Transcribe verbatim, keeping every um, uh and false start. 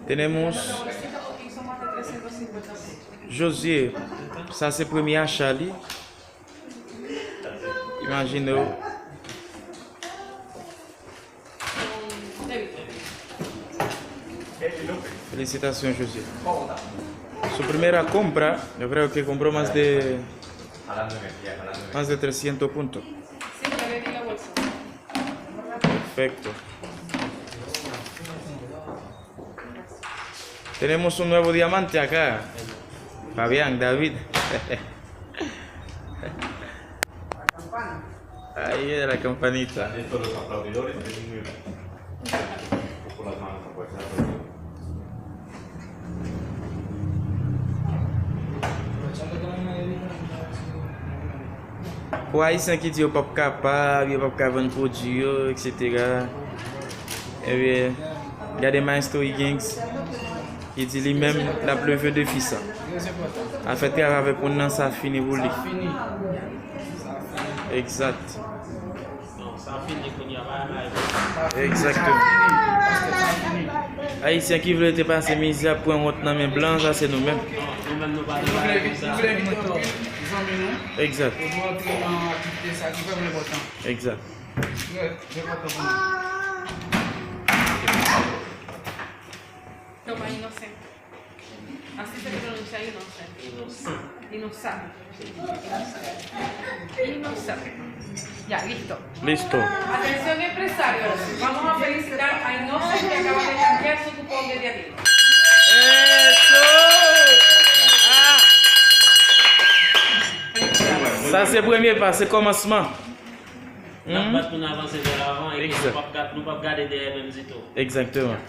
Tenemos Josué, sa se premye acha li. Imajine w. Felisitasyon, Josué. Su primera compra, yo creo que compró más de, más de trescientos puntos. Perfecto. Tenemos un nuevo diamante acá. Fabián, David. Ahí es la campanita. Pou Ayisyen ki di yo p ap kapab, yo p ap ka vann pwodui yo, etsetera. Ebyen, gade Maestro Higgins, ki di li menm l ap leve defi sa. Afè travay avèk moun nan, sa fini pou li. Egzat. Non, sa fini kounye a, pa ann ale. Egzakteman. Ayisyen ki vle te pase mizè ap pran wont nan men blan, sa se nou menm. Non, nou menm nou pa nan bagay konsa. Nou vle vin tankou zanmi nou. Egzat. Pou nou antre nan aktivite sa ki vrèman enpòtan. Egzat. Trè, trè enpòtan pou nou. Toma inosen. Así se pronuncia inosen. Inosan. Inosan. Inosan. Inosan. Ya, listo. Listo. Atención empresarios, vamos a felicitar a Inosen que acaba de canjear su cupón de diabetes. Eso! Ah! Sa se premye pa, se kòmansman. N ap bat pou n avanse vè lavan, epi nou p ap gad-, nou p ap gade dèyè menm ditou. Egzakteman.